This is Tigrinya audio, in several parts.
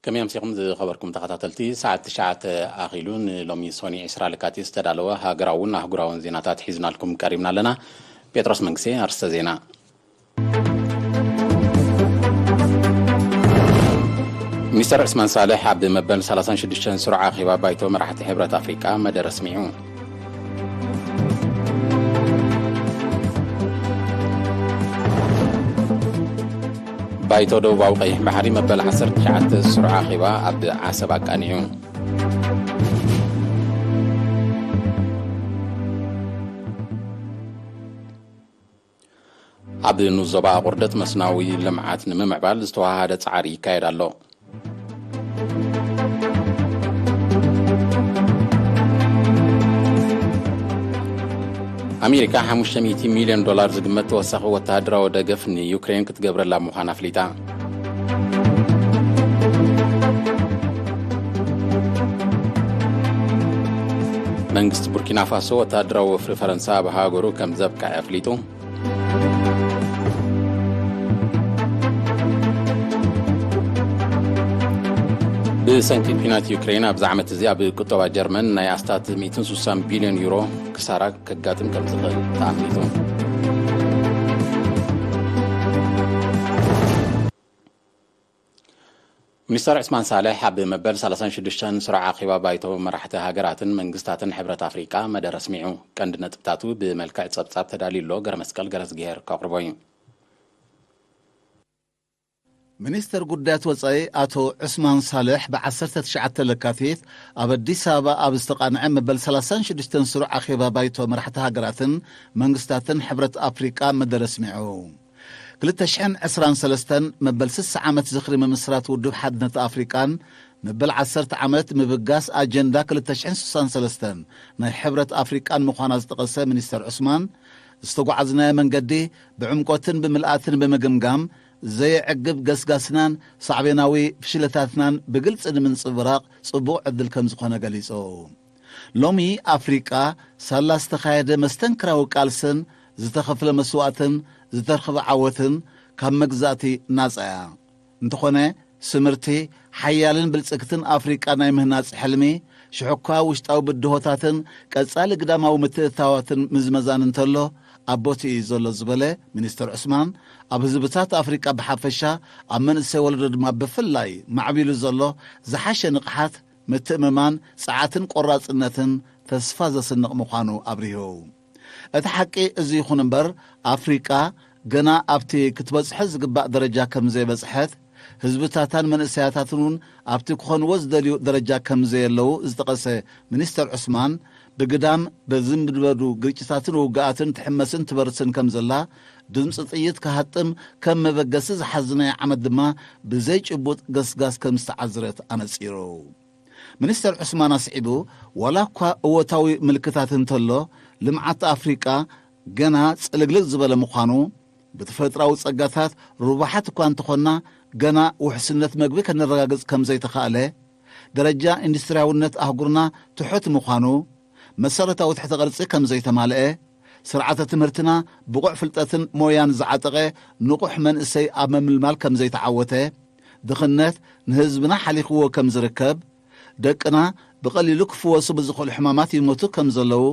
ከመይ ኣምሲኹም ዝኸበርኩም ተኸታተልቲ? ሰዓት ትሽዓተ ኣኺሉ ንሎሚ ሶኒ ዕስራ ለካቲት ዝተዳለወ ሃገራውን ኣህጉራውን ዜናታት ሒዝናልኩም ቀሪብና ኣለና። ጴጥሮስ መንግስቴ፣ ኣርስተ ዜና። ሚኒስተር ዑስማን ሳልሕ ኣብ መበል ሰላሳን ሽዱሽተን ስሩዕ ኣኼባ ባይቶ መራሕቲ ሕብረት ኣፍሪቃ መደረ ኣስሚዑ። ባይቶ ደቡባዊ ቀይሕ ባሕሪ መበል ዓሰርተ ትሽዓተ ስሩዕ ኣኼባ ኣብ ዓሰብ ኣቃኒዑ። ኣብ ንኡስ ዞባ ኣቑርደት መስናዊ ልምዓት ንምምዕባል ዝተወሃሃደ ጻዕሪ ይካየድ ኣሎ። ኣሜሪካ ሓሙሽተ ሚእቲ ሚልዮን ዶላር ዝግመት ተወሳኺ ወተሃደራዊ ደገፍ ንዩክሬን ክትገብረላ ምዃና ኣፍሊጣ። መንግስቲ ቡርኪና ፋሶ ወተሃደራዊ ወፍሪ ፈረንሳ ኣብ ሃገሩ ከም ዘብቅዐ ኣፍሊጡ። ብሰንኪ ኲናት ዩክሬን ኣብዚ ዓመት እዚ ኣብ ቁጠባ ጀርመን ናይ ኣስታት ሚእትን ስሳን ቢልዮን ዩሮ ክሳራ ከጋጥም ከም ዝኽእል ተኣሚቱ። ሚኒስተር ዑስማን ሳልሕ ኣብ መበል ሰላሳን ሽዱሽተን ስሩዕ ኣኼባ ባይቶ መራሕቲ ሃገራትን መንግስታትን ሕብረት ኣፍሪቃ መደረ ኣስሚዑ። ቀንዲ ነጥብታቱ ብመልክዕ ጸብጻብ ተዳልዩ ኣሎ። ገረመስቀል ገረዝግሄር ከቕርቦ እዩ። ሚኒስተር ጉዳያት ወጻኢ ኣቶ ዑስማን ሳልሕ ብ ዓሰርተ ትሽዓተ ለካቲት ኣብ ኣዲስ ኣበባ ኣብ ዝተቓንዐ መበል ሰላሳን ሽዱሽተን ስሩዕ ኣኼባ ባይቶ መራሕቲ ሃገራትን መንግስታትን ሕብረት ኣፍሪቃ መደረ ኣስሚዑ። ክልተ ሽሕን ዕስራን ሰለስተን መበል ስሳ ዓመት ዝኽሪ ምምስራት ውድብ ሓድነት ኣፍሪቃን መበል ዓሰርተ ዓመት ምብጋስ ኣጀንዳ ክልተ ሽሕን ስሳን ሰለስተን ናይ ሕብረት ኣፍሪቃን ምዃና ዝጠቐሰ ሚኒስተር ዑስማን፣ ዝተጓዓዝናዮ መንገዲ ብዕምቆትን ብምልኣትን ብምግምጋም፣ ዘየዕግብ ገስጋስናን ሳዕቤናዊ ፍሽለታትናን ብግልጺ ንምንጽብራቕ ጽቡቕ ዕድል ከም ዝኾነ ገሊጹ። ሎሚ ኣፍሪቃ ሳላ ዝተኻየደ መስተንክራዊ ቃልስን ዝተኸፍለ መስዋእትን ዝተረኽበ ዓወትን ካብ መግዛእቲ ናጻ እያ። እንተኾነ፣ ስምርቲ ሓያልን ብልጽግትን ኣፍሪቃ ናይ ምህናጽ ሕልሚ፣ ሽሕኳ ውሽጣዊ ብድሆታትን ቀጻሊ ግዳማዊ ምትእትታዋትን ምዝመዛን እንተሎ፣ ኣብ ቦትኡ እዩ ዘሎ ዝበለ ሚኒስተር ዑስማን፣ ኣብ ህዝብታት ኣፍሪቃ ብሓፈሻ፣ ኣብ መንእሰይ ወለዶ ድማ ብፍላይ ማዕቢሉ ዘሎ ዝሓሸ ንቕሓት፣ ምትእምማን፣ ጽዓትን ቆራጽነትን ተስፋ ዘስንቕ ምዃኑ ኣብሪሁ። እቲ ሓቂ እዚ ይኹን እምበር፣ ኣፍሪቃ ገና ኣብቲ ክትበጽሖ ዝግባእ ደረጃ ከም ዘይበጽሐት፣ ህዝብታታን መንእሰያታትን እውን ኣብቲ ክኾንዎ ዝደልዩ ደረጃ ከም ዘየለዉ ዝጠቐሰ ሚኒስተር ዑስማን፣ ብግዳም በዝንብድበዱ ግጭታትን ውግኣትን ትሕመስን ትበርስን ከም ዘላ፣ ድምፂ ጥይት ክሃጥም ከም መበገሲ ዝሓዝናዮ ዓመት ድማ ብዘይ ጭቡጥ ገስጋስ ከም ዝተዓዝረት ኣነጺሩ። ሚኒስተር ዑስማን ኣስዒቡ፣ ዋላ እኳ እወታዊ ምልክታት እንተሎ፣ ልምዓት ኣፍሪቃ ገና ጽልግልግ ዝበለ ምዃኑ፣ ብተፈጥራዊ ጸጋታት ርቡሓት እኳ እንተኾንና፣ ገና ውሕስነት መግቢ ከነረጋግጽ ከም ዘይተኻእለ፣ ደረጃ ኢንዱስትርያውነት ኣህጉርና ትሑት ምዃኑ፣ መሰረታዊ ትሕተ ቅርጺ ከም ዘይተማልአ፣ ስርዓተ ትምህርትና ብቑዕ ፍልጠትን ሞያን ዝዓጠቐ ንቑሕ መንእሰይ ኣብ ምምልማል ከም ዘይተዓወተ፣ ድኽነት ንህዝብና ሓሊኽዎ ከም ዝርከብ፣ ደቅና ብቐሊሉ ክፍወሱ ብዝኽእሉ ሕማማት ይሞቱ ከም ዘለዉ፣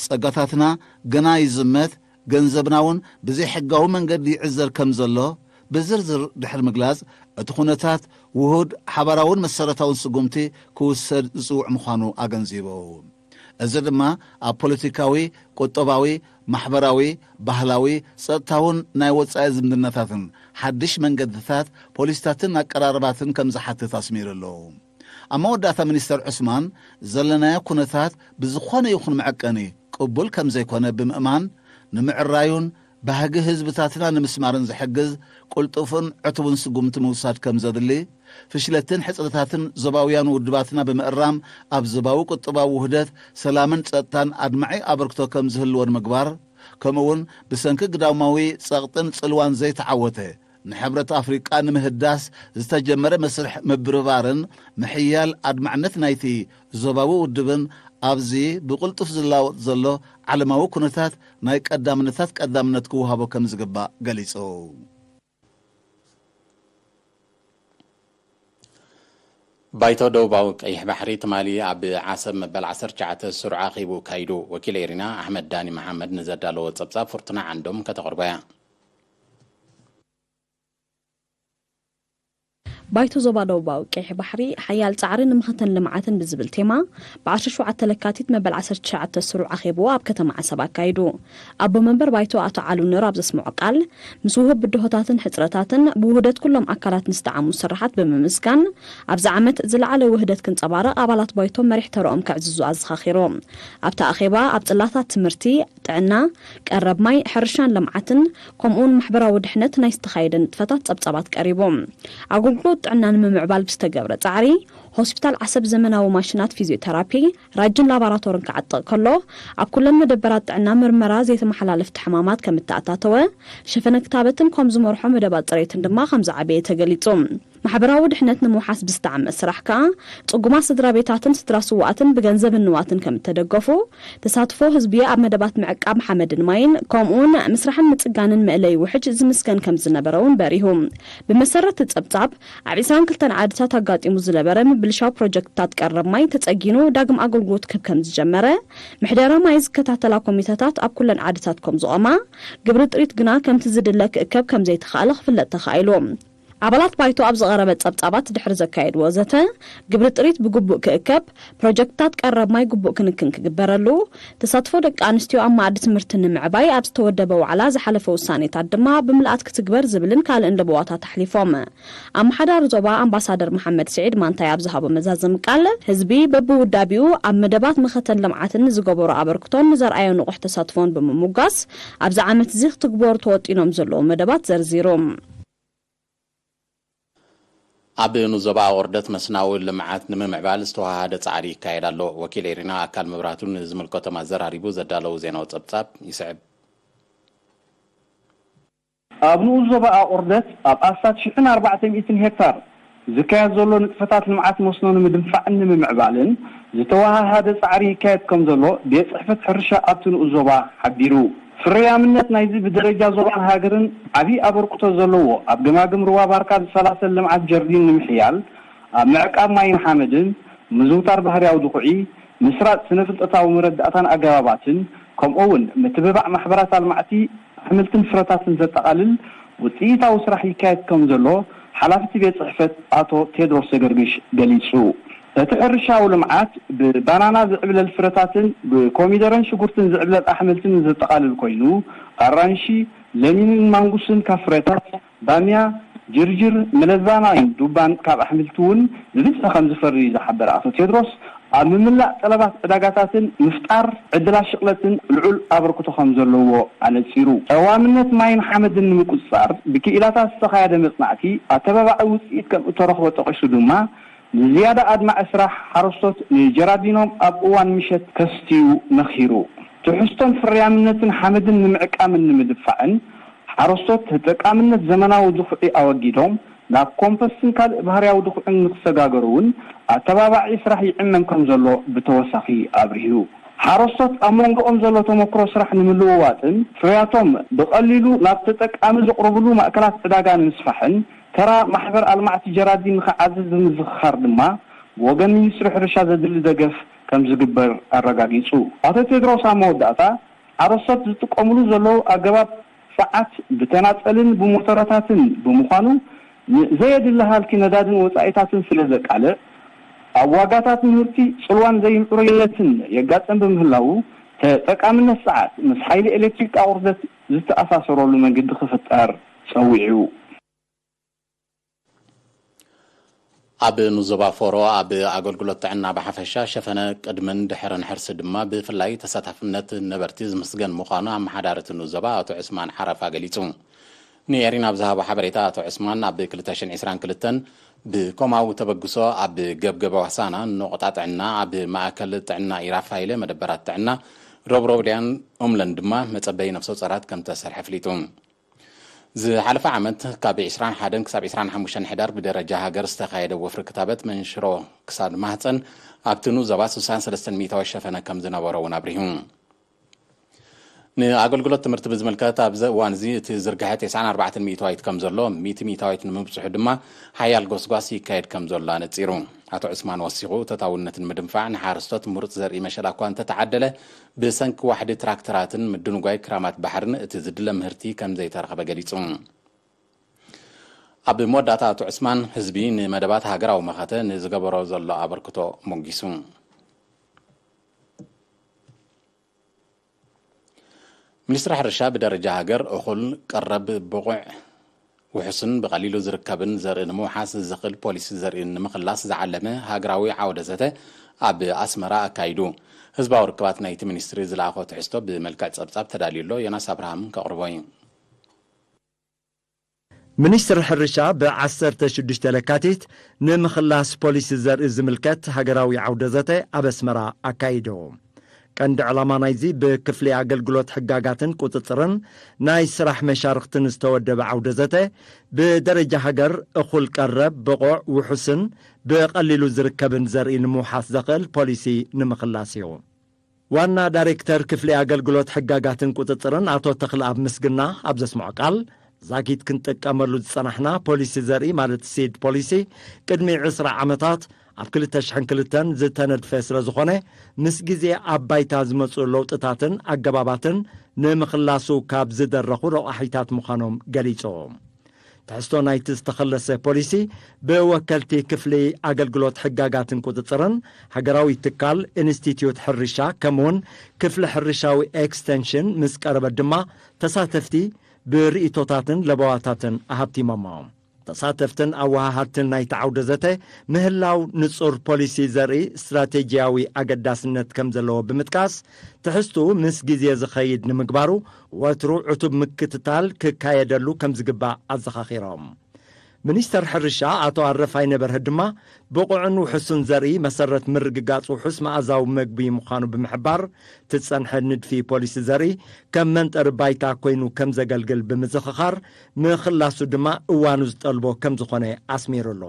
ጸጋታትና ገና ይዝመት፣ ገንዘብና እውን ብዘይሕጋዊ መንገዲ ይዕዘር ከም ዘሎ ብዝርዝር ድሕሪ ምግላጽ፣ እቲ ኩነታት ውሁድ ሓባራውን መሰረታውን ስጉምቲ ክውሰድ ዝጽውዕ ምዃኑ ኣገንዚቡ። እዚ ድማ ኣብ ፖለቲካዊ፣ ቁጠባዊ፣ ማሕበራዊ፣ ባህላዊ፣ ጸጥታውን ናይ ወጻኢ ዝምድናታትን ሓድሽ መንገድታት፣ ፖሊሲታትን ኣቀራርባትን ከም ዝሓትት ኣስሚሩ ኣሎ። ኣብ መወዳእታ ሚኒስተር ዑስማን፣ ዘለናዮ ኩነታት ብዝኾነ ይኹን መዐቀኒ ቅቡል ከም ዘይኮነ ብምእማን፣ ንምዕራዩን ባህጊ ህዝብታትና ንምስማርን ዝሕግዝ ቅልጡፍን ዕቱብን ስጉምቲ ምውሳድ ከም ዘድሊ፣ ፍሽለትን ሕጽረታትን ዞባውያን ውድባትና ብምእራም፣ ኣብ ዞባዊ ቁጠባዊ ውህደት፣ ሰላምን ጸጥታን ኣድማዒ ኣበርክቶ ከም ዝህልዎ ንምግባር፣ ከምኡውን ብሰንኪ ግዳማዊ ጸቕጥን ጽልዋን ዘይተዓወተ፣ ንሕብረት ኣፍሪቃ ንምህዳስ ዝተጀመረ መስርሕ ምብርባርን ምሕያል ኣድማዕነት ናይቲ ዞባዊ ውድብን ኣብዚ ብቕልጡፍ ዝለዋወጥ ዘሎ ዓለማዊ ኩነታት ናይ ቀዳምነታት ቀዳምነት ክወሃቦ ከም ዝግባእ ገሊጹ። ባይቶ ደቡባዊ ቀይሕ ባሕሪ ትማሊ ኣብ ዓሰብ መበል ዓሰርተ ትሽዓተ ስሩዕ ኣኼቡ ኣካይዱ። ወኪል ኤሪና ኣሕመድ ዳኒ መሓመድ ንዘዳለዎ ጸብጻብ ፍርቱና ዓንዶም ከተቕርቦ እያ። ባይቶ ዞባ ደቡባዊ ቀይሕ ባሕሪ ሓያል ጻዕሪ ንምኽተን ልምዓትን ብዝብል ቴማ ብ ዓሰርተ ሸውዓተ ለካቲት መበል ዓሰርተ ትሽዓተ ስሩዕ ኣኼቡ ኣብ ከተማ ዓሰብ ኣካይዱ። ኣቦ መንበር ባይቶ ኣቶ ዓሉ ነሩ ኣብ ዘስምዖ ቃል፣ ምስ ውሁድ ብድሆታትን ሕጽረታትን ብውህደት ኩሎም ኣካላት ንዝጠዓሙ ስራሓት ብምምስጋን፣ ኣብዚ ዓመት ዝለዓለ ውህደት ክንጸባረቕ ኣባላት ባይቶ መሪሕ ተረኦም ከዕዝዙ ኣዘኻኺሩ። ኣብቲ ኣኼባ ኣብ ጽላታት ትምህርቲ፣ ጥዕና፣ ቀረብ ማይ፣ ሕርሻን ልምዓትን፣ ከምኡውን ማሕበራዊ ድሕነት ናይ ዝተኻየደ ንጥፈታት ጸብጻባት ቀሪቡ። ኣገልግሎት ጥዕና ንምምዕባል ብዝተገብረ ጻዕሪ፣ ሆስፒታል ዓሰብ ዘመናዊ ማሽናት ፊዚዮቴራፒ፣ ራጅን ላቦራቶርን ክዓጥቕ ከሎ፣ ኣብ ኩለን መደበራት ጥዕና ምርመራ ዘይተመሓላለፍቲ ሕማማት ከም እተኣታተወ፣ ሸፈነ ክታበትን ከም ዝመርሖ መደባት ጽሬትን ድማ ከም ዝዓበየ ተገሊጹ። ማሕበራዊ ድሕነት ንምውሓስ ብዝተዓመ ስራሕ ከኣ፣ ጽጉማት ስድራ ቤታትን ስድራ ስውኣትን ብገንዘብን ንዋትን ከም እተደገፉ፣ ተሳትፎ ህዝቢ ኣብ መደባት ምዕቃብ ሓመድን ማይን፣ ከምኡውን ምስራሕን ምጽጋንን መእለዪ ውሕጅ ዝምስገን ከም ዝነበረ እውን በሪሁ። ብመሰረት እቲ ጸብጻብ፣ ኣብ ዕስራን ክልተን ዓድታት ኣጋጢሙ ዝነበረ ምብልሻው ፕሮጀክትታት ቀረብ ማይ ተጸጊኑ ዳግም ኣገልግሎት ክህብ ከም ዝጀመረ፣ ምሕደራ ማይ ዝከታተላ ኮሚተታት ኣብ ኩለን ዓድታት ከም ዝቖማ፣ ግብሪ ጥሪት ግና ከምቲ ዝድለ ክእከብ ከም ዘይተኻእለ ክፍለጥ ተኻኢሉ። ኣባላት ባይቶ ኣብ ዝቐረበ ጸብጻባት ድሕሪ ዘካየድዎ ዘተ፣ ግብሪ ጥሪት ብግቡእ ክእከብ፣ ፕሮጀክትታት ቀረብ ማይ ግቡእ ክንክን ክግበረሉ፣ ተሳትፎ ደቂ ኣንስትዮ ኣብ መኣዲ ትምህርቲ ንምዕባይ ኣብ ዝተወደበ ዋዕላ ዝሓለፈ ውሳኔታት ድማ ብምልኣት ክትግበር ዝብልን ካልእን ለበዋታት ኣሕሊፎም። ኣመሓዳሪ ዞባ ኣምባሳደር መሓመድ ስዒድ ማንታይ ኣብ ዝሃቦ መዛዘሚ ቃል፣ ህዝቢ በብውዳቢኡ ኣብ መደባት መኸተን ልምዓትን ንዝገበሮ ኣበርክቶን ንዘርኣዮ ንቑሕ ተሳትፎን ብምሙጋስ፣ ኣብዚ ዓመት እዚ ክትግበሩ ተወጢኖም ዘለዉ መደባት ዘርዚሩ። ኣብ ንዞባ ኣቑርደት መስናዊ ልምዓት ንምምዕባል ዝተዋሃደ ጻዕሪ ይካየድ ኣሎ። ወኪል ኤሪና ኣካል መብራህቱ ንዝምልከቶም ኣዘራሪቡ ዘዳለዉ ዜናዊ ጸብጻብ ይስዕብ። ኣብ ንኡስ ዞባ ኣቑርደት ኣብ ኣስታት ሽሕን ኣርባዕተ ሚእትን ሄክታር ዝካየድ ዘሎ ንጥፈታት ልምዓት መስኖ ንምድንፋዕን ንምምዕባልን ዝተወሃሃደ ጻዕሪ ይካየድ ከም ዘሎ ቤት ጽሕፈት ሕርሻ ኣብቲ ንኡስ ዞባ ሓቢሩ። ፍርያምነት ናይዚ ብደረጃ ዞባን ሃገርን ዓቢ ኣበርክቶ ዘለዎ ኣብ ገማግም ሩባ ባርካ ዝሰላሰል ልምዓት ጀርዲን ንምሕያል፣ ኣብ ምዕቃብ ማይን ሓመድን፣ ምዝውታር ባህርያዊ ድኹዒ፣ ምስራጽ ስነ-ፍልጠታዊ መረዳእታን ኣገባባትን፣ ከምኡ'ውን ምትብባዕ ማሕበራት ኣልማዕቲ ኣሕምልትን ፍረታትን ዘጠቓልል ውጽኢታዊ ስራሕ ይካየድ ከም ዘሎ ሓላፊ እቲ ቤት ጽሕፈት ኣቶ ቴድሮስ ዘገርግሽ ገሊጹ። እቲ ሕርሻዊ ልምዓት ብባናና ዝዕብለል ፍረታትን ብኮሚደረን ሽጉርትን ዝዕብለል ኣሕምልትን ዘጠቓልል ኮይኑ፣ ኣራንሺ፣ ለሚንን ማንጉስን ካብ ፍረታት፣ ባምያ፣ ጅርጅር፣ መለዛናይን ዱባን ካብ ኣሕምልቲ እውን ብብዝሒ ከም ዝፈሪ ዝሓበረ ኣቶ ቴድሮስ፣ ኣብ ምምላእ ጠለባት ዕዳጋታትን ምፍጣር ዕድላት ሽቕለትን ልዑል ኣበርክቶ ከም ዘለዎ ኣነጺሩ። ቀዋምነት ማይን ሓመድን ንምቁጽጻር ብክኢላታት ዝተኻየደ መጽናዕቲ ኣተባባዒ ውጽኢት ከም እተረኽቦ ጠቒሱ ድማ፣ ንዝያዳ ኣድማዒ ስራሕ ሓረስቶት ንጀራዲኖም ኣብ እዋን ምሸት ከስትዩ መኺሩ። ትሕዝቶን ፍርያምነትን ሓመድን ንምዕቃምን ንምድፋዕን፣ ሓረስቶት ተጠቃምነት ዘመናዊ ድኹዒ ኣወጊዶም ናብ ኮምፖስትን ካልእ ባህርያዊ ድኹዕን ንክሰጋገሩ እውን ኣተባባዒ ስራሕ ይዕመም ከም ዘሎ ብተወሳኺ ኣብሪሁ። ሓረስቶት ኣብ መንጎኦም ዘሎ ተመክሮ ስራሕ ንምልውዋጥን ፍርያቶም ብቐሊሉ ናብ ተጠቃሚ ዘቕርብሉ ማእከላት ዕዳጋ ንምስፋሕን ተራ ማሕበር ኣልማዕቲ ጀራዲን ንኽዓዝዝ ብምዝኽኻር ድማ፣ ብወገን ሚኒስትሪ ሕርሻ ዘድሊ ደገፍ ከም ዝግበር ኣረጋጊጹ። ኣቶ ቴድሮስ ኣብ መወዳእታ፣ ሓረስቶት ዝጥቀምሉ ዘለዉ ኣገባብ ጸዓት ብተናጸልን ብሞተረታትን ብምዃኑ፣ ንዘየድሊ ሃልኪ ነዳድን ወጻኢታትን ስለ ዘቃልዕ፣ ኣብ ዋጋታት ምህርቲ ጽልዋን ዘይምዕሩይነትን የጋጥም ብምህላዉ፣ ተጠቃምነት ጸዓት ምስ ሓይሊ ኤሌክትሪክ ኣቑርደት ዝተኣሳሰረሉ መንገዲ ክፍጠር ጸዊዑ። ኣብ ንዞባ ፎሮ ኣብ ኣገልግሎት ጥዕና ብሓፈሻ ሸፈነ ቅድምን ድሕርን ሕርሲ ድማ ብፍላይ ተሳታፍነት ነበርቲ ዝምስገን ምዃኑ ኣመሓዳሪ እቲ ንዞባ ኣቶ ዑስማን ዓረፋ ገሊጹ። ንኤሪና ኣብ ዝሃቦ ሓበሬታ ኣቶ ዑስማን ኣብ ክልተ ሽሕን ዕስራን ክልተን ብኮማዊ ተበግሶ ኣብ ገብገበ ዋሳና ነቑጣ ጥዕና ኣብ ማእከል ጥዕና ኢራፋይለ መደበራት ጥዕና ሮብሮብድያን ኦምለን ድማ መጸበይ ነፍሰ ጾራት ከም ተሰርሐ ኣፍሊጡ። ዝሓለፈ ዓመት ካብ ዕስራን ሓደን ክሳብ ዕስራን ሓሙሽተን ሕዳር ብደረጃ ሃገር ዝተኻየደ ወፍሪ ክታበት መንሽሮ ክሳድ ማህጸን ኣብቲ ንኡስ ዞባ ስሳን ሰለስተን ሚእታዊ ሸፈነ ከም ዝነበሮ እውን ኣብሪሁ። ንኣገልግሎት ትምህርቲ ብዝምልከት፣ ኣብዚ እዋን እዚ እቲ ዝርግሐ ተስዓን ኣርባዕተን ሚእታዊት ከም ዘሎ፣ ሚእቲ ሚእታዊት ንምብጽሑ ድማ ሓያል ጎስጓስ ይካየድ ከም ዘሎ ኣነጺሩ። ኣቶ ዑስማን ወሲኹ፣ ተታውነት ንምድንፋዕ ንሓረስቶት ምሩጽ ዘርኢ መሸላ እኳ እንተተዓደለ፣ ብሰንኪ ዋሕዲ ትራክተራትን ምድንጓይ ክራማት ባሕርን እቲ ዝድለ ምህርቲ ከም ዘይተረኸበ ገሊጹ። ኣብ መወዳእታ ኣቶ ዑስማን፣ ህዝቢ ንመደባት ሃገራዊ መኸተ ንዝገበሮ ዘሎ ኣበርክቶ ሞጊሱ። ሚኒስትሪ ሕርሻ ብደረጃ ሃገር እኹል፣ ቀረብ፣ ብቑዕ፣ ውሑስን ብቐሊሉ ዝርከብን ዘርኢ ንምውሓስ ዝኽእል ፖሊሲ ዘርኢ ንምኽላስ ዝዓለመ ሃገራዊ ዓውደ ዘተ ኣብ ኣስመራ ኣካይዱ። ህዝባዊ ርክባት ናይቲ ሚኒስትሪ ዝለኣኾ ትሕዝቶ ብመልክዕ ጸብጻብ ተዳልዩ ኣሎ። ዮናስ ኣብርሃም ከቕርቦ እዩ። ሚኒስትሪ ሕርሻ ብ ዓሰርተ ሽዱሽተ ለካቲት ንምኽላስ ፖሊሲ ዘርኢ ዝምልከት ሃገራዊ ዓውደ ዘተ ኣብ ኣስመራ ኣካይዱ። ቀንዲ ዕላማ ናይዚ ብክፍሊ ኣገልግሎት ሕጋጋትን ቁጽጽርን ናይ ስራሕ መሻርኽትን ዝተወደበ ዓውደ ዘተ፣ ብደረጃ ሃገር እኹል ቀረብ፣ ብቑዕ፣ ውሑስን ብቐሊሉ ዝርከብን ዘርኢ ንምውሓስ ዘኽእል ፖሊሲ ንምኽላስ እዩ። ዋና ዳይሬክተር ክፍሊ ኣገልግሎት ሕጋጋትን ቁጽጽርን ኣቶ ተኽለኣብ ምስግና ኣብ ዘስምዖ ቃል፣ ዛጊት ክንጥቀመሉ ዝጸናሕና ፖሊሲ ዘርኢ፣ ማለት ሲድ ፖሊሲ፣ ቅድሚ ዕስራ ዓመታት ኣብ ክልተ ሽሕን ክልተን ዝተነድፈ ስለ ዝኾነ፣ ምስ ግዜ ኣብ ባይታ ዝመጹ ለውጥታትን ኣገባባትን ንምኽላሱ ካብ ዝደረኹ ረቋሒታት ምዃኖም ገሊጹ። ትሕዝቶ ናይቲ ዝተኸለሰ ፖሊሲ ብወከልቲ ክፍሊ ኣገልግሎት ሕጋጋትን ቁጽጽርን፣ ሃገራዊ ትካል ኢንስቲትዩት ሕርሻ፣ ከምኡውን ክፍሊ ሕርሻዊ ኤክስተንሽን ምስ ቀረበ ድማ፣ ተሳተፍቲ ብርእይቶታትን ለበዋታትን ኣሃብቲሞሞ። ተሳተፍትን ኣወሃሃድትን ናይቲ ዓውደ ዘተ፣ ምህላው ንጹር ፖሊሲ ዘርኢ ስትራቴጂያዊ ኣገዳስነት ከም ዘለዎ ብምጥቃስ፣ ትሕዝትኡ ምስ ግዜ ዝኸይድ ንምግባሩ ወትሩ ዕቱብ ምክትታል ክካየደሉ ከም ዝግባእ ኣዘኻኺሮም። ሚኒስተር ሕርሻ ኣቶ ኣረፋይነ በርሀ ድማ፣ ብቑዕን ውሑስን ዘርኢ መሰረት ምርግጋጽ ውሑስ መኣዛዊ መግቢ ምዃኑ ብምሕባር፣ እቲ ዝጸንሐ ንድፊ ፖሊሲ ዘርኢ ከም መንጠሪ ባይታ ኮይኑ ከም ዘገልግል ብምዝኽኻር፣ ምኽላሱ ድማ እዋኑ ዝጠልቦ ከም ዝኾነ ኣስሚሩሉ።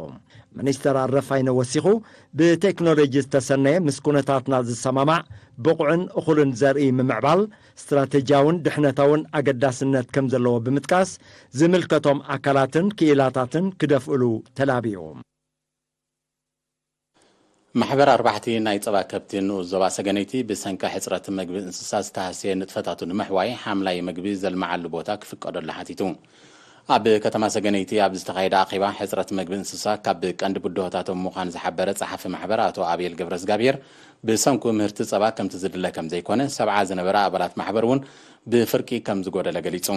ሚኒስተር ኣረፋይነ ወሲኹ፣ ብቴክኖሎጂ ዝተሰነየ፣ ምስ ኩነታትና ዝሰማማዕ፣ ብቑዕን እኹልን ዘርኢ ምምዕባል፣ ስትራቴጂያውን ድሕነታውን ኣገዳስነት ከም ዘለዎ ብምጥቃስ፣ ዝምልከቶም ኣካላትን ክኢላታትን ክደፍእሉ ተላቢዩ። ማሕበር ኣርባሕቲ ናይ ጸባ ከብቲ ንኡስ ዞባ ሰገነይቲ፣ ብሰንኪ ሕጽረት መግቢ እንስሳ ዝተሃስየ ንጥፈታቱ ንምሕዋይ፣ ሓምላይ መግቢ ዘልምዓሉ ቦታ ክፍቀደሉ ሓቲቱ። ኣብ ከተማ ሰገነይቲ ኣብ ዝተኻየደ ኣኼባ፣ ሕጽረት መግቢ እንስሳ ካብ ቀንዲ ብድሆታቶም ምዃኑ ዝሓበረ ጸሓፊ ማሕበር ኣቶ ኣብየል ገብረዝጋብሔር፣ ብሰንኩ ምህርቲ ጸባ ከምቲ ዝድለ ከም ዘይኮነ፣ ሰብዓ ዝነበራ ኣባላት ማሕበር እውን ብፍርቂ ከም ዝጎደለ ገሊጹ።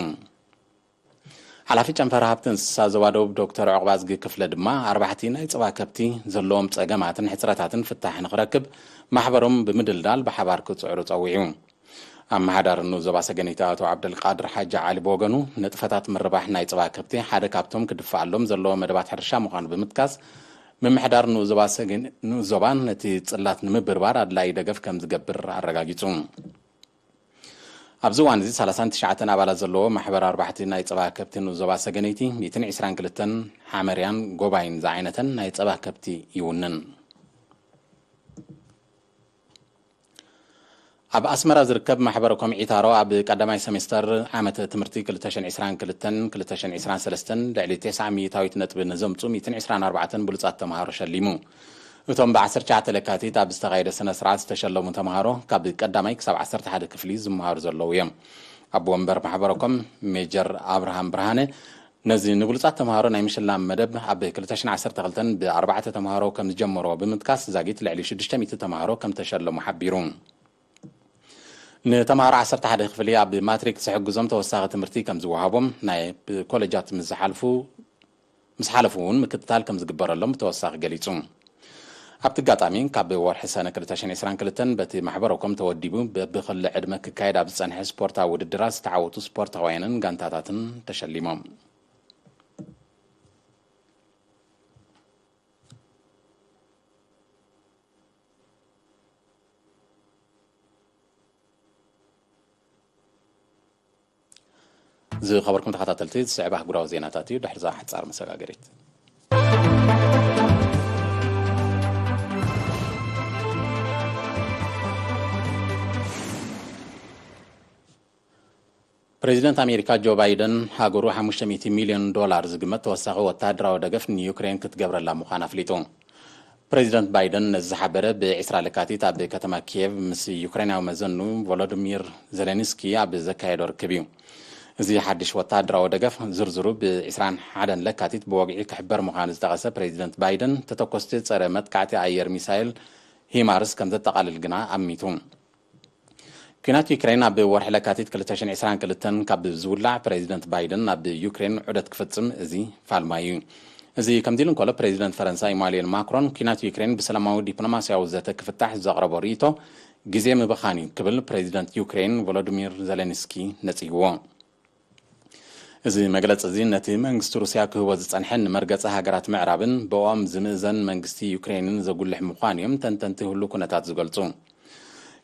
ሓላፊ ጨንፈር ሃብቲ እንስሳ ዞባ ደቡብ ዶክተር ዑቕባዝጊ ክፍለ ድማ፣ ኣርባሕቲ ናይ ጸባ ከብቲ ዘለዎም ጸገማትን ሕጽረታትን ፍታሕ ንኽረክብ፣ ማሕበሮም ብምድልዳል ብሓባር ክጽዕሩ ጸዊዑ። ኣመሓዳሪ ንኡስ ዞባ ሰገነይቲ ኣቶ ዓብደልቃድር ሓጂ ዓሊ ብወገኑ፣ ንጥፈታት ምርባሕ ናይ ጸባ ከብቲ ሓደ ካብቶም ክድፈኣሎም ዘለዎ መደባት ሕርሻ ምዃኑ ብምጥቃስ፣ ምምሕዳር ንኡስ ዞባ ሰገን-፣ ንኡስ ዞባ ነቲ ጽላት ንምብርባር ኣድላዪ ደገፍ ከም ዝገብር ኣረጋጊጹ። ኣብዚ እዋን እዚ ሰላሳን ትሽዓተን ኣባላት ዘለዎ ማሕበር ኣርባሕቲ ናይ ጸባ ከብቲ ንኡስ ዞባ ሰገነይቲ፣ ሚእትን ዕስራን ክልተን ሓመርያን ጎባይን ዝዓይነተን ናይ ጸባ ከብቲ ይውንን። ኣብ ኣስመራ ዝርከብ ማሕበረ ኮም ዒታሮ፣ ኣብ ቀዳማይ ሰሜስተር ዓመተ ትምህርቲ ክልተ ሽሕን ዕስራን ክልተን ክልተ ሽሕን ዕስራን ሰለስተን ልዕሊ ተስዓ ሚእታዊት ነጥቢ ንዘምጹ ሚእትን ዕስራን ኣርባዕተን ብሉጻት ተምሃሮ ሸሊሙ። እቶም ብ ዓሰርተ ትሽዓተ ለካቲት ኣብ ዝተኻየደ ስነ ስርዓት ዝተሸለሙ ተምሃሮ፣ ካብ ቀዳማይ ክሳብ ዓሰርተ ሓደ ክፍሊ ዝመሃሩ ዘለዉ እዮም። ኣቦ ወንበር ማሕበረ ኮም ሜጀር ኣብርሃም ብርሃነ፣ ነዚ ንብሉጻት ተምሃሮ ናይ ምሽላም መደብ ኣብ ክልተ ሽሕን ዓሰርተ ክልተን ብኣርባዕተ ተምሃሮ ከም ዝጀመርዎ ብምጥቃስ፣ ዛጊት ልዕሊ ሽዱሽተ ሚእቲ ተምሃሮ ከም ተሸለሙ ሓቢሩ። ንተምሃሮ ዓሰርተ ሓደ ክፍሊ ኣብ ማትሪክ ዝሕግዞም ተወሳኺ ትምህርቲ ከም ዝወሃቦም፣ ናይ ኮለጃት ምስ ዝሓልፉ፣ ምስ ሓለፉ እውን ምክትታል ከም ዝግበረሎም ብተወሳኺ ገሊጹ። ኣብቲ ኣጋጣሚ፣ ካብ ወርሒ ሰነ ክልተ ሽሕን ዕስራን ክልተን በቲ ማሕበረ ኮም ተወዲቡ፣ በብክሊ ዕድመ ክካየድ ኣብ ዝጸንሐ ስፖርታዊ ውድድራት ዝተዓወቱ ስፖርታውያንን ጋንታታትን ተሸሊሞም። ዝኸበርኩም ተኸታተልቲ፣ ዝስዕብ ኣህጉራዊ ዜናታት እዩ። ድሕሪ እዛ ሓጻር መሰጋገሪት። ፕሬዚደንት ኣሜሪካ ጆ ባይደን ሃገሩ ሓሙሽተ ሚእቲ ሚልዮን ዶላር ዝግመት ተወሳኺ ወታደራዊ ደገፍ ንዩክሬን ክትገብረላ ምዃና ኣፍሊጡ። ፕሬዚደንት ባይደን ነዚ ዝሓበረ ብ ዕስራ ለካቲት ኣብ ከተማ ኪየቭ ምስ ዩክሬናዊ መዘኑ ቮሎዲሚር ዜሌንስኪ ኣብ ዘካየዶ ርክብ እዩ። እዚ ሓድሽ ወታደራዊ ደገፍ ዝርዝሩ ብ ዕስራን ሓደን ለካቲት ብወግዒ ክሕበር ምዃኑ ዝጠቐሰ ፕሬዚደንት ባይደን፣ ተተኮስቲ ጸረ መጥቃዕቲ ኣየር ሚሳይል ሂማርስ ከም ዘጠቓልል ግና ኣሚቱ። ኲናት ዩክሬን ኣብ ወርሒ ለካቲት ክልተ ሽሕን ዕስራን ክልተን ካብ ዝውላዕ፣ ፕሬዚደንት ባይደን ናብ ዩክሬን ዑደት ክፍጽም እዚ ፋልማ እዩ። እዚ ከምዚ ኢሉ እንከሎ፣ ፕሬዚደንት ፈረንሳ ኢማኑኤል ማክሮን ኲናት ዩክሬን ብሰላማዊ ዲፕሎማስያዊ ዘተ ክፍታሕ ዘቕረቦ ርእይቶ ግዜ ምብኻን እዩ ክብል ፕሬዚደንት ዩክሬን ቮሎዲሚር ዜሌንስኪ ነጺግዎ። እዚ መግለጺ እዚ ነቲ መንግስቲ ሩስያ ክህቦ ዝጸንሐ ንመርገጺ ሃገራት ምዕራብን ብኦም ዝምእዘን መንግስቲ ዩክሬንን ዘጉልሕ ምዃኑ እዮም ተንተንቲ ህሉ ኩነታት ዝገልጹ።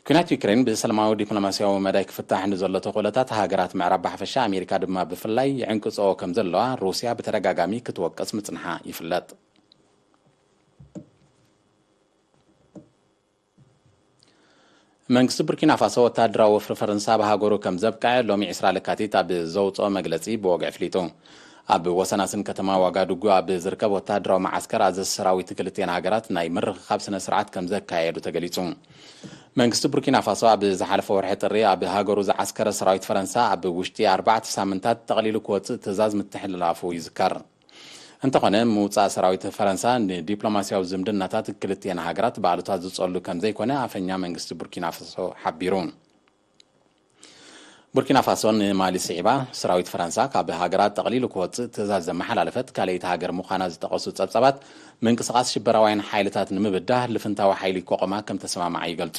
ኲናት ዩክሬን ብሰላማዊ ዲፕሎማስያዊ መዳይ ክፍታሕ ንዘሎ ተኽእሎታት ሃገራት ምዕራብ ብሓፈሻ ኣሜሪካ ድማ ብፍላይ ይዕንቅጽኦ ከም ዘለዋ ሩስያ ብተደጋጋሚ ክትወቅስ ምጽንሓ ይፍለጥ። መንግስቲ ቡርኪና ፋሶ ወታደራዊ ወፍሪ ፈረንሳ ኣብ ሃገሩ ከም ዘብቅዐ ሎሚ ዕስራ ለካቲት ኣብ ዘውፅኦ መግለፂ ብወግዒ ኣፍሊጡ። ኣብ ወሰናስን ከተማ ዋጋዱጉ ኣብ ዝርከብ ወታደራዊ መዓስከር ኣዘዝቲ ሰራዊት ክልቲኤን ሃገራት ናይ ምርኽኻብ ስነ ስርዓት ከም ዘካየዱ ተገሊፁ። መንግስቲ ቡርኪና ፋሶ ኣብ ዝሓለፈ ወርሒ ጥሪ ኣብ ሃገሩ ዝዓስከረ ሰራዊት ፈረንሳ ኣብ ውሽጢ ኣርባዕተ ሳምንታት ጠቕሊሉ ክወፅእ ትእዛዝ ምትሕልላፉ ይዝከር። እንተኾነ፣ ምውጻእ ሰራዊት ፈረንሳ ንዲፕሎማስያዊ ዝምድናታት ክልቲኤን ሃገራት ብኣሉታ ዝጸሉ ከም ዘይኮነ ኣፈኛ መንግስቲ ቡርኪና ፋሶ ሓቢሩ። ቡርኪና ፋሶ ንማሊ ስዒባ ሰራዊት ፈረንሳ ካብ ሃገራ ጠቕሊሉ ክወጽእ ትእዛዝ ዘመሓላለፈት ካልኣይቲ ሃገር ምዃና ዝጠቐሱ ጸብጻባት፣ ምንቅስቓስ ሽበራውያን ሓይልታት ንምብዳህ ልፍንታዊ ሓይሊ ከቖማ ከም ተሰማምዓ ይገልጹ።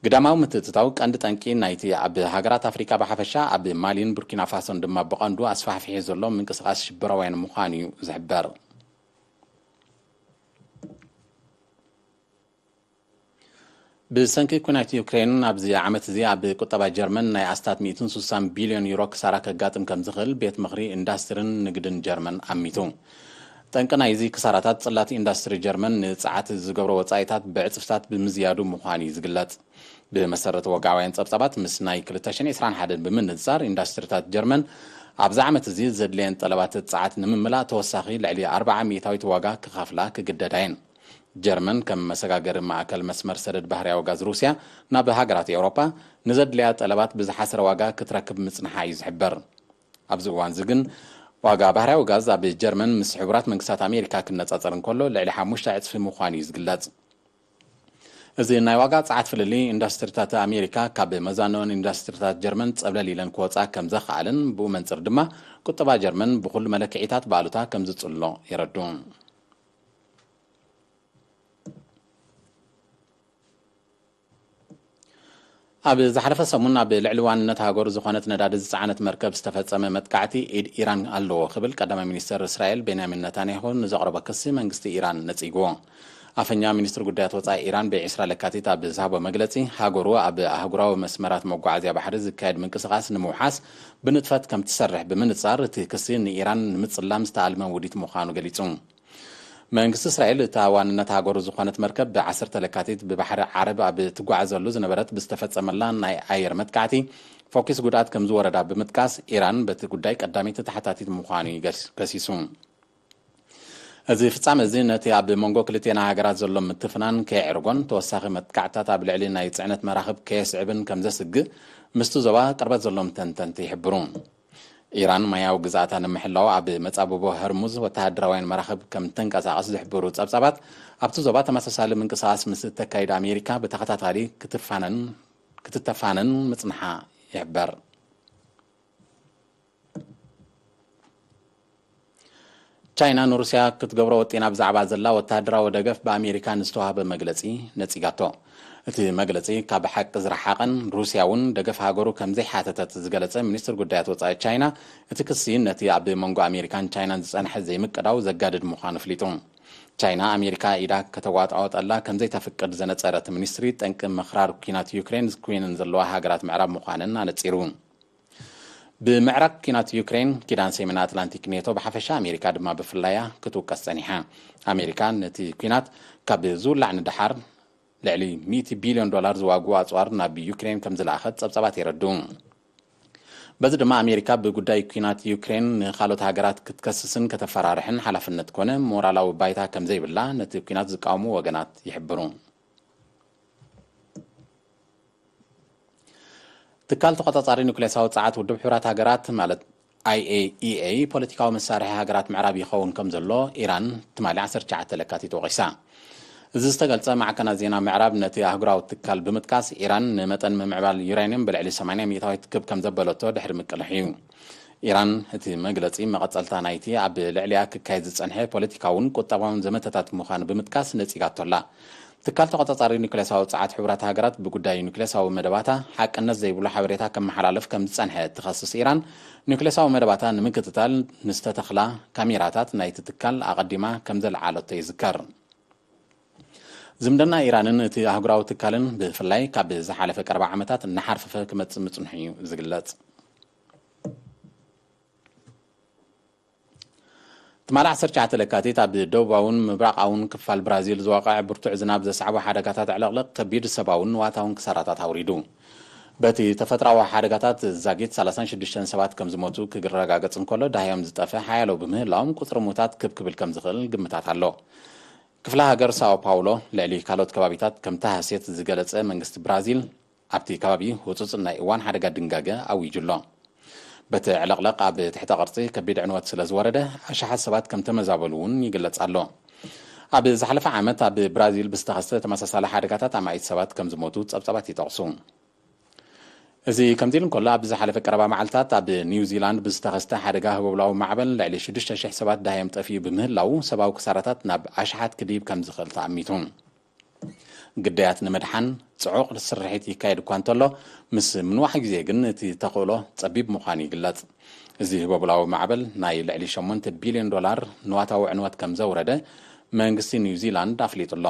ግዳማዊ ምትእትታው ቀንዲ ጠንቂ ናይቲ ኣብ ሃገራት ኣፍሪካ ብሓፈሻ ኣብ ማሊን ቡርኪና ፋሶን ድማ ብቐንዱ ኣስፋሕፊሑ ዘሎ ምንቅስቓስ ሽበራውያን ምዃኑ እዩ ዝሕበር። ብሰንኪ ኩናት ዩክሬን ኣብዚ ዓመት እዚ ኣብ ቁጠባ ጀርመን ናይ ኣስታት ሚእትን ስሳን ቢልዮን ዩሮ ክሳራ ከጋጥም ከም ዝኽእል ቤት ምኽሪ ኢንዳስትሪን ንግድን ጀርመን ኣሚቱ። ጠንቂ ናይዚ ክሳራታት ጽላት ኢንዳስትሪ ጀርመን ንጸዓት ዝገብሮ ወጻኢታት ብዕጽፍታት ብምዝያዱ ምዃኑ እዩ ዝግለጽ። ብመሰረት ወግዓውያን ጸብጻባት ምስ ናይ ክልተ ሽሕን ዕስራን ሓደን ብምንጻር ኢንዳስትሪታት ጀርመን ኣብዚ ዓመት እዚ ዘድልየን ጠለባት ጸዓት ንምምላእ ተወሳኺ ልዕሊ ኣርብዓ ሚእታዊት ዋጋ ክኸፍላ ክግደዳ እየን። ጀርመን ከም መሰጋገሪ ማእከል መስመር ሰደድ ባህርያዊ ጋዝ ሩስያ ናብ ሃገራት ኤውሮጳ ንዘድልያ ጠለባት ብዝሓሰረ ዋጋ ክትረክብ ምጽንሓ እዩ ዝሕበር። ኣብዚ እዋን እዚ ግን ዋጋ ባህርያዊ ጋዝ ኣብ ጀርመን ምስ ሕቡራት መንግስታት ኣሜሪካ ክነጻጸር እንከሎ ልዕሊ ሓሙሽተ ዕጽፊ ምዃኑ እዩ ዝግለጽ። እዚ ናይ ዋጋ ጸዓት ፍልልይ ኢንዳስትሪታት ኣሜሪካ ካብ መዛንኦን ኢንዳስትሪታት ጀርመን ጸብለል ኢለን ክወጻ ከም ዘኽኣለን ብኡ መንጽር ድማ ቁጠባ ጀርመን ብኹሉ መለክዒታት ብኣሉታ ከም ዝጽሎ የረዱ። ኣብ ዝሓለፈ ሰሙን ኣብ ልዕሊ ዋንነት ሃገሩ ዝኾነት ነዳዲ ዝጸዓነት መርከብ ዝተፈጸመ መጥቃዕቲ ኢድ ኢራን ኣለዎ ክብል ቀዳማይ ሚኒስተር እስራኤል ቤንያሚን ነታንያሁ ንዘቕረቦ ክሲ መንግስቲ ኢራን ነጺግዎ። ኣፈኛ ሚኒስትሪ ጉዳያት ወጻኢ ኢራን ብዒስራ ለካቲት ኣብ ዝሃቦ መግለጺ፣ ሃገሩ ኣብ ኣህጉራዊ መስመራት መጓዓዝያ ባሕሪ ዝካየድ ምንቅስቓስ ንምውሓስ ብንጥፈት ከም ትሰርሕ ብምንጻር፣ እቲ ክሲ ንኢራን ንምጽላም ዝተኣልመ ውዲት ምዃኑ ገሊጹ። መንግስቲ እስራኤል እታ ዋንነት ሃገሩ ዝኾነት መርከብ ብዓሰርተ ለካቲት ብባሕሪ ዓረብ ኣብ ትጓዓዘሉ ዝነበረት ብዝተፈጸመላ ናይ ኣየር መጥቃዕቲ ፎኪስ ጉድኣት ከም ዝወረዳ ብምጥቃስ፣ ኢራን በቲ ጉዳይ ቀዳመይቲ ተሓታቲት ምዃኑ እዩ ገስ-፣ ከሲሱ። እዚ ፍጻመ እዚ ነቲ ኣብ መንጎ ክልቴና ሃገራት ዘሎ ምትፍናን ከየዕርጎን ተወሳኺ መጥቃዕትታት ኣብ ልዕሊ ናይ ጽዕነት መራኽብ ከየስዕብን ከም ዘስግእ ምስቲ ዞባ ቅርበት ዘሎም ተንተንቲ ይሕብሩ። ኢራን ማያዊ ግዝኣታ ንምሕላው ኣብ መጻብቦ ሆርሙዝ ወተሃደራውያን መራኽብ ከም ተንቀሳቐስ ዝሕብሩ ጸብጻባት፣ ኣብቲ ዞባ ተመሳሳሊ ምንቅስቓስ ምስ እተካይድ ኣሜሪካ ብተኸታታሊ ክትፋነን፣ ክትተፋነን ምጽንሓ ይሕበር። ቻይና ንሩስያ ክትገብሮ ወጢና ብዛዕባ ዘላ ወተሃደራዊ ደገፍ ብኣሜሪካ ንዝተዋህበ መግለጺ ነጺጋቶ። እቲ መግለጺ ካብ ሓቂ ዝረሓቐን ሩስያ እውን ደገፍ ሃገሩ ከም ዘይሓተተት ዝገለጸ ሚኒስትር ጉዳያት ወጻኢ ቻይና፣ እቲ ክሲ ነቲ ኣብ መንጎ ኣሜሪካን ቻይናን ዝጸንሐ ዘይምቅዳው ዘጋድድ ምዃኑ ኣፍሊጡ። ቻይና ኣሜሪካ ኢዳ ከተዋጣወጠላ ከም ዘይተፍቅድ ዘነጸረ እቲ ሚኒስትሪ፣ ጠንቂ ምኽራር ኲናት ዩክሬን ዝኩየነን ዘለዋ ሃገራት ምዕራብ ምዃነን ኣነጺሩ። ብምዕራብ ኲናት ዩክሬን፣ ኪዳን ሰሜን ኣትላንቲክ ኔቶ ብሓፈሻ ኣሜሪካ ድማ ብፍላያ ክትውቀስ ጸኒሓ። ኣሜሪካ ነቲ ኲናት ካብ ዝውላዕ ንደሓር ልዕሊ ሚእቲ ቢልዮን ዶላር ዝዋግኡ ኣጽዋር ናብ ዩክሬን ከም ዝለኣኸት ጸብጻባት የረድኡ። በዚ ድማ ኣሜሪካ ብጉዳይ ኲናት ዩክሬን ንኻልኦት ሃገራት ክትከስስን ከተፈራርሕን ሓላፍነት ኮነ ሞራላዊ ባይታ ከም ዘይብላ ነቲ ኲናት ዝቃወሙ ወገናት ይሕብሩ። ትካል ተቖጻጻሪ ኑክሌሳዊ ጸዓት ውድብ ሕቡራት ሃገራት ማለት ኣይ ኤ ኢ ኤ ፖለቲካዊ መሳርሒ ሃገራት ምዕራብ ይኸውን ከም ዘሎ ኢራን ትማሊ ዓሰርተ ትሽዓተ ለካቲት ወቒሳ። እዚ ዝተገልጸ፣ ማዕከናት ዜና ምዕራብ ነቲ ኣህጉራዊ ትካል ብምጥቃስ፣ ኢራን ንመጠን ምምዕባል ዩራኒየም ብልዕሊ ሰማንያ ሚእታዊት ክብ ከም ዘበለቶ ድሕሪ ምቅልሕ እዩ። ኢራን እቲ መግለጺ መቐጸልታ ናይቲ ኣብ ልዕሊኣ ክካየድ ዝጸንሐ ፖለቲካውን ቁጠባውን ዘመተታት ምዃኑ ብምጥቃስ ነጺጋቶ ኣላ። ትካል ተቖጻጻሪ ኑክሌሳዊ ጸዓት ሕቡራት ሃገራት ብጉዳይ ኑክሌሳዊ መደባታ ሓቅነት ዘይብሉ ሓበሬታ ከመሓላልፍ ከም ዝጸንሐ እትኸስስ ኢራን፣ ኑክሌሳዊ መደባታ ንምክትታል ንዝተተኽላ ካሜራታት ናይቲ ትካል ኣቐዲማ ከም ዘልዓለቶ ይዝከር። ዝምድና ኢራንን እቲ ኣህጉራዊ ትካልን ብፍላይ ካብ ዝሓለፈ ቀረባ ዓመታት እናሓርፈፈ ክመጽእ ምጽንሑ እዩ ዝግለጽ። ትማሊ ዓሰርተ ትሽዓተ ለካቲት ኣብ ደቡባውን ምብራቓውን ክፋል ብራዚል ዝወቐዐ ብርቱዕ ዝናብ ዘስዓቦ ሓደጋታት ዕልቕልቕ ከቢድ ሰብኣውን ንዋታውን ክሳራታት ኣውሪዱ። በቲ ተፈጥሮኣዊ ሓደጋታት ዛጊት ሰላሳን ሽዱሽተን ሰባት ከም ዝሞቱ ክረጋገጽ እንከሎ፣ ዳህዮም ዝጠፍእ ሓያሎ ብምህላዎም ቁጽሪ ሙታት ክብ ክብል ከም ዝኽእል ግምታት ኣሎ። ክፍለ ሃገር ሳኦ ፓውሎ ልዕሊ ካልኦት ከባቢታት ከም ተሃስየት ዝገለጸ መንግስቲ ብራዚል፣ ኣብቲ ከባቢ ህጹጽ ናይ እዋን ሓደጋ ድንጋገ ኣዊጁ ኣሎ። በቲ ዕልቕልቕ ኣብ ትሕተ ቅርጺ ከቢድ ዕንወት ስለ ዝወረደ፣ ኣሽሓት ሰባት ከም ተመዛበሉ እውን ይግለጽ ኣሎ። ኣብ ዝሓለፈ ዓመት ኣብ ብራዚል ብዝተኸስተ ተመሳሳሊ ሓደጋታት ኣማኢት ሰባት ከም ዝሞቱ ጸብጻባት ይጠቕሱ። እዚ ከምዚ ኢሉ እንከሎ፣ ኣብ ዝሓለፈ ቀረባ መዓልታት ኣብ ኒውዚላንድ ብዝተኸስተ ሓደጋ ህቦብላዊ ማዕበል ልዕሊ ሽዱሽተ ሽሕ ሰባት ዳህዮም ጠፊኡ ብምህላዉ፣ ሰብኣዊ ክሳራታት ናብ ኣሽሓት ክድይብ ከም ዝኽእል ተኣሚቱ። ግዳያት ንምድሓን ጽዑቕ ስርሒት ይካየድ እኳ እንተሎ፣ ምስ ምንዋሕ ግዜ ግን እቲ ተኽእሎ ጸቢብ ምዃኑ ይግለጽ። እዚ ህቦብላዊ ማዕበል ናይ ልዕሊ ሸሞንተ ቢልዮን ዶላር ንዋታዊ ዕንወት ከም ዘውረደ መንግስቲ ኒውዚላንድ ኣፍሊጡ ኣሎ።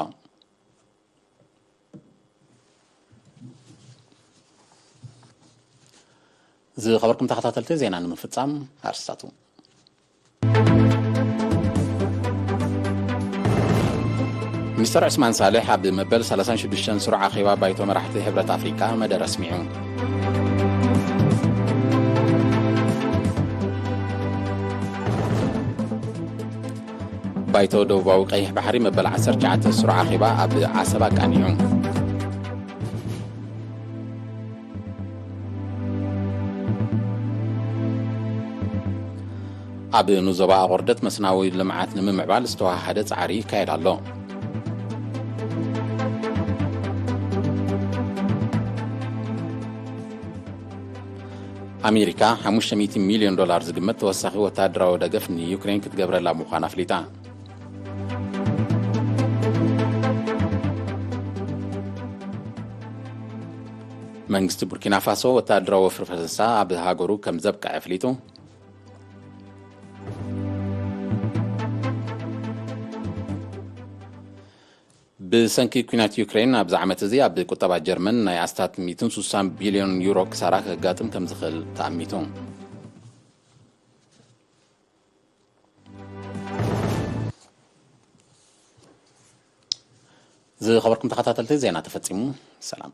ዝኸበርኩም ተኸታተልቲ፣ ዜና ንምፍጻም ኣርስታቱ። ሚኒስተር ዑስማን ሳልሕ ኣብ መበል ሰላሳን ሽዱሽተን ስሩዕ ኣኼባ ባይቶ መራሕቲ ሕብረት ኣፍሪቃ መደረ ኣስሚዑ። ባይቶ ደቡባዊ ቀይሕ ባሕሪ መበል ዓሰርተ ትሽዓተ ስሩዕ ኣኼባ ኣብ ዓሰብ ኣቃኒዑ። ኣብ ንዞባ ኣቑርደት መስናዊ ልምዓት ንምምዕባል ዝተዋሃደ ጻዕሪ ይካየድ ኣሎ። ኣሜሪካ ሓሙሽተ ሚእቲ ሚልዮን ዶላር ዝግመት ተወሳኺ ወተሃደራዊ ደገፍ ንዩክሬን ክትገብረላ ምዃና ኣፍሊጣ። መንግስቲ ቡርኪና ፋሶ ወተሃደራዊ ወፍሪ ፈሰሳ ኣብ ሃገሩ ከም ዘብቅዐ ኣፍሊጡ። ብሰንኪ ኲናት ዩክሬን ኣብዚ ዓመት እዚ ኣብ ቁጠባ ጀርመን ናይ ኣስታት ሚእትን ስሳን ቢልዮን ዩሮ ክሳራ ከጋጥም ከም ዝኽእል ተኣሚቱ። ዝኸበርኩም ተኸታተልቲ፣ ዜና ተፈጺሙ። ሰላም።